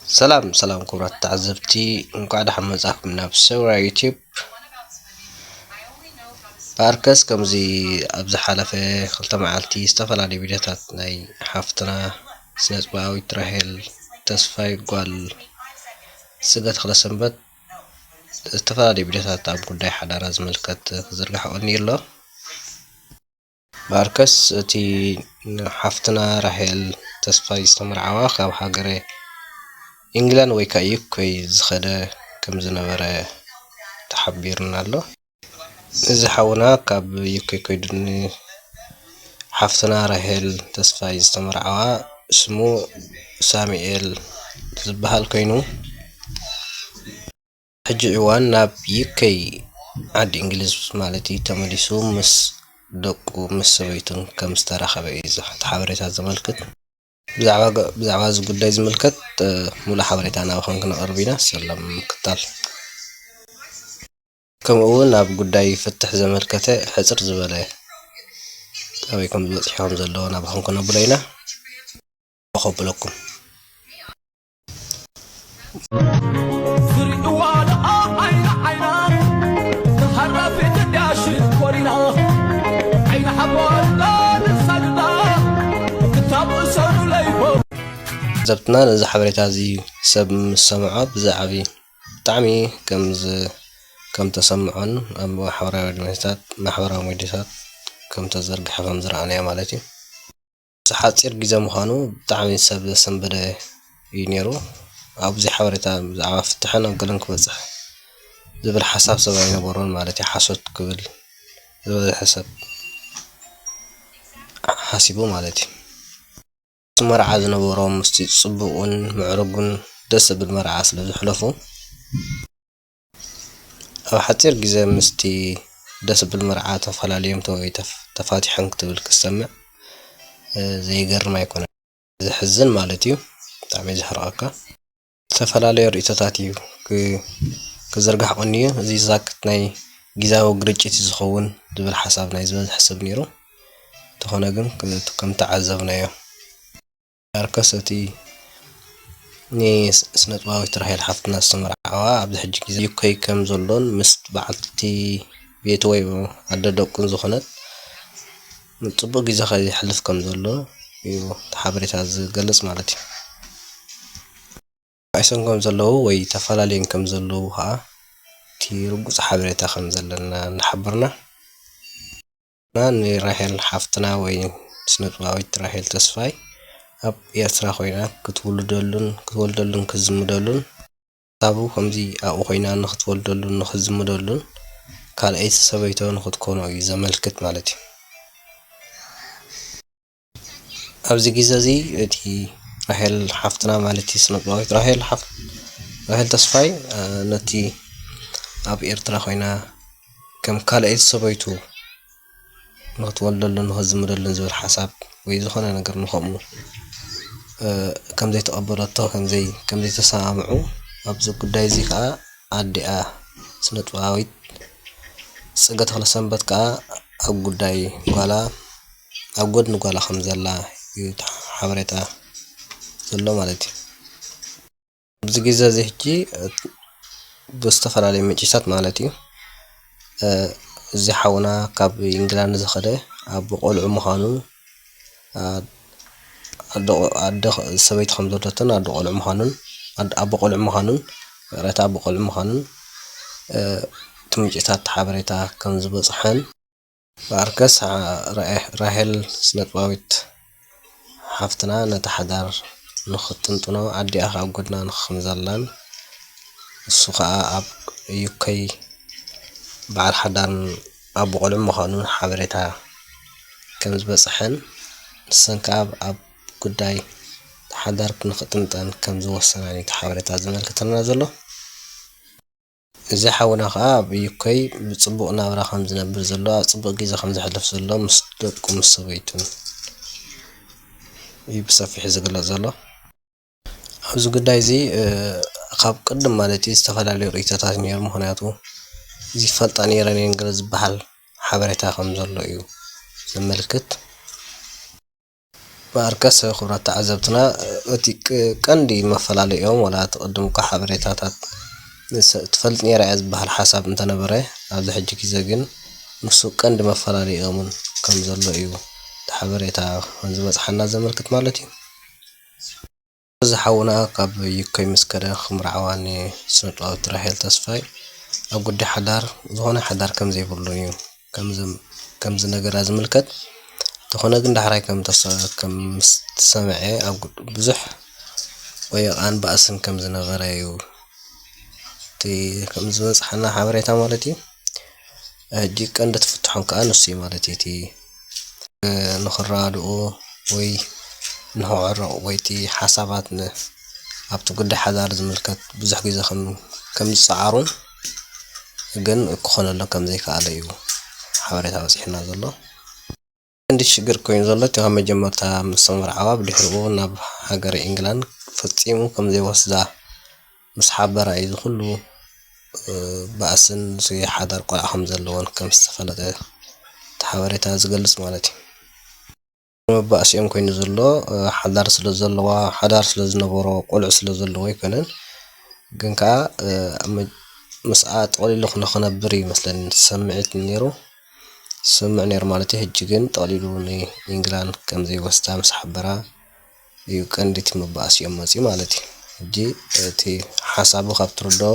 ሰላም ሰላም ክቡራት ተዓዘብቲ፣ እንኳዕ ደሓን መጻኹም ናብ ሰውራ ዩቲዩብ። ብኣርከስ ከምዚ ኣብ ዝሓለፈ ክልተ መዓልቲ ዝተፈላለዩ ቪድዮታት ናይ ሓፍትና ስነጥበባዊት ራሄል ተስፋይ ጓል ስገ ተኽለሰንበት ዝተፈላለዩ ቪድዮታት ኣብ ጉዳይ ሓዳራ ዝምልከት ክዝርጋሕ ቀንዩ ኣሎ። ብኣርከስ እቲ ንሓፍትና ራሄል ተስፋይ ዝተመርዓዋ ካብ ሃገረ ኢንግላንድ ወይ ከዓ ዩኬ ዝኸደ ከም ዝነበረ ተሓቢሩና ኣሎ። እዚ ሓውና ካብ ዩኬ ከይዱ ንሓፍትና ራሄል ተስፋይ ዝተመርዓዋ ስሙ ሳሙኤል ዝበሃል ኮይኑ፣ ሕጂ እዋን ናብ ዩኬ ዓዲ እንግሊዝ ማለት እዩ ተመሊሱ ምስ ደቁ ምስ ሰበይቱን ከም ዝተራኸበ እዩ እዚ ሓበሬታ ዘመልክት። ብዛዕባ ገ- ብዛዕባ እዚ ጉዳይ ዝምልከት እ፣ ሙሉእ ሓበሬታ ናባኹም ክነቕርብ ኢና። ሰላም ምክታል። ከምኡ እውን ኣብ ጉዳይ ፍትሕ ዘመልከተ ሕፅር ዝበለ ኣበይ ከም ዝበፅሑ ከም ዘለዎ ናባኹም ክነብሎ ኢና። ከብለኩም። ዝርእዋ ደኣ ዓይና ዓይና ተሃራፊት ድያ ሽኮሪና ዓይና ሓባርና ንሳግዳ ክታብ እሰሩ ለይቦ ዘብትና ነዚ ሓበሬታ እዚ ሰብ ምስ ሰምዖ ብዛዕቢ ብጣዕሚ ከም ዝ- ከም ተሰምዖን ኣብ ማሕበራዊ ሚዲያታት ማሕበራዊ ሚዲያታት ከም ተዘርግሐ ከም ዝረኣናዮ ማለት እዩ። እዚ ሓፂር ግዜ ምዃኑ ብጣዕሚ ሰብ ዘሰንበደ እዩ ነይሩ። ኣብዚ ሓበሬታ ብዛዕባ ፍትሕን ኣብ ገለን ክበፅሕ ዝብል ሓሳብ ሰብ ኣይነበሮን ማለት እዩ። ሓሶት ክብል ዝበዝሐ ሰብ ሓሲቡ ማለት እዩ። እቲ መርዓ ዝነበሮ ምስቲ ፅቡቕን ምዕሩግን ደስ ዘብል መርዓ ስለ ዘሕለፉ ኣብ ሓፂር ግዜ ምስቲ ደስ ዘብል መርዓ ተፈላልዮም ተወ- ተፍ- ተፋቲሖም ክትብል ክትሰምዕ እ፣ ዘይገርም ኣይኮነን። ዘሕዝን ማለት እዩ። ብጣዕሚ ዘሕርቐካ። ዝተፈላለዩ ርእይቶታት እዩ ክ- ክዝርጋሕ ቀንዩ። እዚ ዛክት ናይ ግዛዊ ግርጭት እዩ ዝኸውን ዝብል ሓሳብ ናይ ዝበዝሐ ሰብ ነይሩ። እንተኾነ ግን ክ- ከምተዓዘብናዮ ኣርከስ እቲ ንስነጥበባዊት ራሄል ሓፍትና ዝተመርዓዋ ኣብዚ ሕጂ ግዜ ዩከይ ከም ዘሎን ምስ በዓልቲ ቤቱ ወይ ኣደ ደቁን ዝኾነት ጽቡቕ ግዜ ከየሕልፍ ከም ዘሎ እዩ እቲ ሓበሬታ ዝገልጽ ማለት እዩ። ተባኢሶም ከም ዘለዉ ወይ ተፈላለዮም ከም ዘለዉ ከኣ እቲ ርጉጽ ሓበሬታ ከም ዘለና እናሓበርና ንራሄል ሓፍትና ወይ ስነጥበባዊት ራሄል ተስፋይ ኣብ ኤርትራ ኮይና ክትውልደሉን ክትወልደሉን ክትዝምደሉን ሓሳቡ ከምዚ ኣብኡ ኮይና ንኽትወልደሉን ንኽትዝምደሉን ካልኣይቲ ሰበይቶ ንኽትኮኖ እዩ ዘመልክት ማለት እዩ። ኣብዚ ግዜ እዚ እቲ ራሄል ሓፍትና ማለት እዩ ስነጥበባዊት ራሄል ሓፍ ራሄል ተስፋይ እ፣ ነቲ ኣብ ኤርትራ ኮይና ከም ካልኣይቲ ሰበይቱ ንኽትወልደሉን ንኽትዝምደሉን ዝብል ሓሳብ ወይ ዝኾነ ነገር ንኸምኡ እ፣ ከም ዘይተቐበለቶ ከም ዘይ ከም ዘይተሰማምዑ ኣብዚ ጉዳይ እዚ ከዓ ኣዲኣ ስነጥበባዊት ፅገ ተኽለሰንበት ከዓ ኣብ ጉዳይ ጓላ ኣብ ጎድኒ ጓላ ከም ዘላ እዩ እቲ ሓበሬታ ዘሎ ማለት እዩ። ኣብዚ ግዜ እዚ ሕጂ እ፣ ብዝተፈላለዩ ምንጭታት ማለት እዩ እ፣ እዚ ሓውና ካብ ኢንግላንድ ዝኸደ ኣቦ ቆልዑ ምዃኑ ኣ- ኣዶ ኣደ ሰበይቲ ከም ዘለቶን ኣዶ ቆልዑ ምዃኑን ኣድ- ኣቦ ቆልዑ ምዃኑን ይቕሬታ ኣቦ ቆልዑ ምዃኑን እ፣ እቲ ምንጭታት ሓበሬታ ከም ዝበፅሐን ብኣርከስ ራሄል ስነጥበባዊት ሓፍትና ነቲ ሓዳር ንኽጥንጥኖ ኣዲኣ ኣብ ጎድና ንኽምዘላን እሱ ኸኣ ኣብ ዩከይ በዓል ሓዳርን ኣቦ ቆልዑ ምዃኑን ሓበሬታ ከም ዝበፅሐን ንሰን ከኣ ኣብ ጉዳይ ሓዳር ንኽጥንጠን ከም ዝወሰናን እዩ እቲ ሓበሬታ ዘመልክተና ዘሎ። እዚ ሓውና ኸዓ ኣብ ዩከይ ብፅቡቕ ናብራ ከም ዝነብር ዘሎ ኣብ ፅቡቕ ግዜ ከም ዘሕልፍ ዘሎ ምስ ደቁ ምስ ሰበይቱን እዩ ብሰፊሑ ዝግለፅ ዘሎ። ኣብዚ ጉዳይ እዚ ካብ ቅድም ማለት እዩ ዝተፈላለዩ ርእይቶታት ነይሩ። ምኽንያቱ ዝፈልጣ ነይረን እየን ገለ ዝበሃል ሓበሬታ ከም ዘሎ እዩ ዘመልክት። ማርከስ፣ ክቡራት ተዓዘብትና፣ እቲ ቅ-፣ ቀንዲ መፈላለይኦም፣ ዋላ እቲ ቅድም እኳ ሓበሬታታት ንሰ-፣ ትፈልጥ ነይራ እያ ዝበሃል ሓሳብ እንተነበረ፣ ኣብዚ ሕጂ ግዜ ግን ንሱ ቀንዲ መፈላለይኦምን ከም ዘሎ እዩ እቲ ሓበሬታ ዝበጽሓና ዘመልክት ማለት እዩ። እዚ ሓውና ካብ ዩኮይ ምስ ከደ ክምርዓዋ ንስነ-ጥበባዊት ራሄል ተስፋይ ኣብ ጉዳይ ሓዳር፣ ዝኾነ ሓዳር ከም ዘይብሉን እዩ ከምዚ፣ ከምዚ ነገራ ዝምልከት። እንተኾነ ግን ዳሕራይ ከም ተሰ-፣ ከም ምስ ተሰምዐ ኣብ ጉ-፣ ብዙሕ ወየቓን ባእስን ከም ዝነበረ እዩ እቲ ከም ዝበጽሓና ሓበሬታ ማለት እዩ። ሕጂ ቀንዲ ትፍትሖም ከኣ ንሱ እዩ ማለት እዩ። እቲ ንኽረዳድኡ ወይ ንኽዕረቑ ወይ እቲ ሓሳባት ን-፣ ኣብቲ ጉዳይ ሓዳር ዝምልከት ብዙሕ ግዜ ከም፣ ከም ዝጸዓሩን ግን ክኾነሎም ከም ዘይከኣለ እዩ ሓበሬታ በጺሑና ዘሎ። ቀንዲ ሽግር ኮይኑ ዘሎ እቲ ካብ መጀመርታ ምስ ተመርዓዋ ብድሕሪኡ ናብ ሃገረ ኢንግላንድ ፈጺሙ ከም ዘይወስዳ ምስ ሓበራ እዩ እዚ ኩሉ፣ እ፣ ባእስን እዚ ሓዳር ቆልዓ ከም ዘለዎን ከም ዝተፈለጠ እቲ ሓበሬታ ዝገልጽ ማለት እዩ። መባእሲኦም ኮይኑ ዘሎ፣ እ፣ ሓዳር ስለ ዘለዋ፣ ሓዳር ስለ ዝነበሮ፣ ቆልዑ ስለ ዘለዎ ኣይኮነን። ግን ከኣ፣ እ፣ ኣብ መ-፣ ምስኣ ጠቕሊሉ ክነ-፣ ክነብር እዩ መስለኒ ስምዒት ነይሩ። ስምዕ ነይሩ ማለት እዩ። ሕጂ ግን ጠቕሊሉ ንኢንግላንድ ከም ዘይወስዳ ምስ ሓበራ እዩ ቀንዲ እቲ መባእሲኦም መጺኡ ማለት እዩ። ሕጂ እቲ ሓሳቡ ካብ ትርድኦ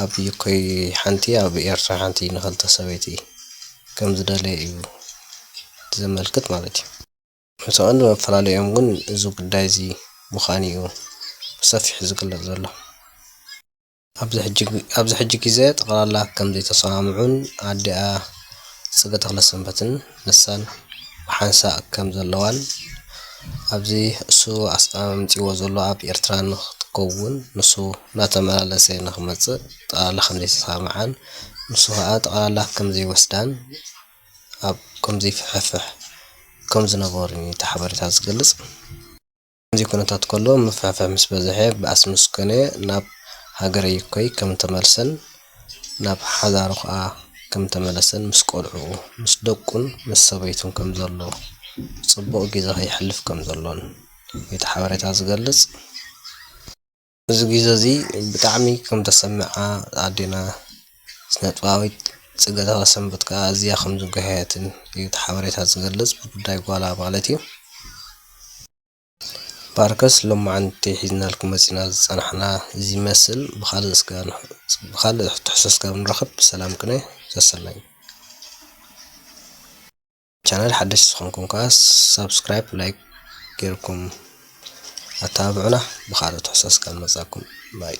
ኣብ ዩኮይ ሓንቲ፣ ኣብ ኤርትራ ሓንቲ ንኽልተ ሰበይቲ ከም ዝደለየ እዩ ዘመልክት ማለት እዩ። እቲ ቀንዲ መፈላለይኦም ግን እዚ ጉዳይ እዚ ምዃኑ እዩ ብሰፊሑ ዝግለጽ ዘሎ። ኣብዚ ሕጂ፣ ኣብዚ ሕጂ ግዜ ጠቕላላ ከም ዘይተሰማምዑን ኣዲኣ ጽገ ተኽለሰንበትን ንሳን ብሓንሳእ ከም ዘለዋን ኣብዚ እሱ ኣስ-፣ ኣምጺዎ ዘሎ ኣብ ኤርትራ ንኽትከውን ንሱ እናተመላለሰ ንኽመጽእ ጠቕላላ ከም ዘይተሰማምዓን ንሱ ከኣ ጠቕላላ ከም ዘይወስዳን ኣብ ከም ዘይፍሕፍሕ ከም ዝነበሩን እዩ እቲ ሓበሬታ ዝገልጽ። ከምዚ ኩነታት ከሎ ምፍሕፍሕ ምስ በዝሐ ባእሲ ምስ ኮነ ናብ ሃገረ ዩኮይ ከም ተመልሰን ናብ ሓዳሩ ከኣ ከም ተመለሰን ምስ ቆልዕኡ ምስ ደቁን ምስ ሰበይቱን ከም ዘሎ ጽቡቕ ግዜ ከየሕልፍ ከም ዘሎን እዩ እቲ ሓበሬታ ዝገልጽ። እዚ ግዜ እዚ ብጣዕሚ ከም ተሰምዓ ኣዴና ስነ-ጥበባዊት ጽገ ተኽለሰንበት ከኣ ኣዝያ ከም ዝጎሃየትን እዩ እቲ ሓበሬታ ዝገልጽ፣ ብጉዳይ ጓላ ማለት እዩ። ባርከስ ሎማዓንቲ ሒዝናልኩም መጺና ዝጸናሕና እዚ ይመስል። ብኻልእ እስከ፣ ብኻልእ ትሕዝቶ እስከ ንራኸብ። ብሰላም ቅነ። ሰሰናዩ። ቻናል ሓደሽቲ ዝኾንኩም ከኣ ሳብስክራይብ፣ ላይክ ጌርኩም ኣተባብዑና። ብኻልእ ትሕዝቶ እስከ ንመጻኩም። ባይ።